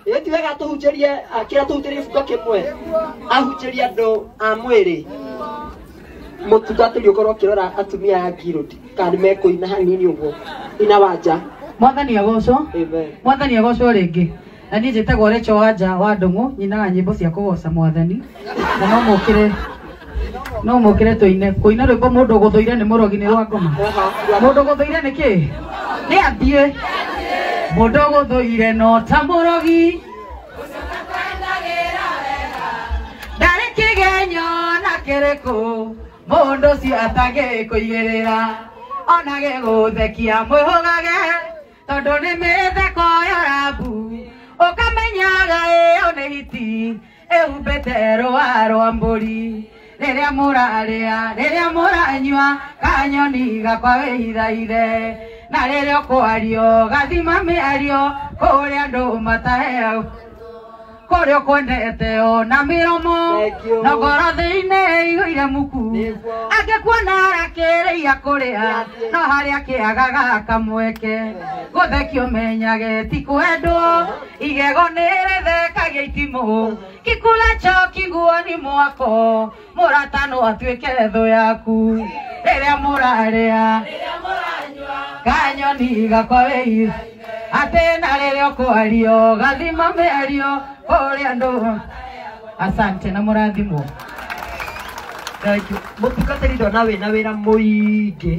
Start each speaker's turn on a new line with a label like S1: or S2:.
S1: Ĩ ti wega tũhunjĩrie akĩra tũhunjĩrie gĩbungo kĩmwe ahunjĩrie andũ a mwĩrĩ mũtungatĩri ũkorwo ũkĩrora atumia a Guild kana nĩ mekũina hanini ũguo ina wanja.
S2: Mwathani agocwo.
S1: Amen.
S2: Mwathani agocwo rĩngĩ. Na niĩ njĩtagwo Rachel Wanja wa Ndũng'ũ, nyinaga nyĩmbo cia kũgoca mwathani. Na no mũkĩre tũine. Kũina rwĩmbo mũndũ ũgũthũire nĩ mũrogi nĩ rwa ngoma. Mũndũ ũgũthũire nĩ kĩ? Nĩ athiĩ. Mũndũ ũgũthũire no ta mũrogi. Ndarĩ kĩgenyo na kĩrĩkũ mũndũ ũcio atangĩkũigĩrĩra. Ona gĩgũthekia mwĩhũgage tondũ nĩ mĩtheko ya rambu. Ũkamenyaga ĩyo nĩ hiti ĩhumbĩte rũa rwa mbũri. Rĩrĩa mũrarĩa, rĩrĩa mũranyua, kanyoni gakwa wĩhithaithe. Na rĩrĩa ũkwario, gathima mĩario, kũrĩa andũ mataheagwo. Kũrĩa ũkwendete ona mĩromo,
S1: Thank you.
S2: na ngoro thĩinĩ ĩihũire muku.
S1: Nĩguo.
S2: Angĩkuona arakĩrĩia kũrĩa, no harĩa kĩagaga kamweke. Gũthekio menyage ti kwendwo, igego nĩ rĩthekagia itimũ. Kikula choki nguoni mwako, mũrata no atuĩke thũ yaku. Rĩrĩa mũrarĩa, kanyoni gakwa wĩi atĩ na rĩrĩa ũkwario, gathima mĩario kũrĩa andũ. Asante na mũrathimwo.
S1: Thank you. Mũtungatĩri ndona wĩna wĩra mũingĩ.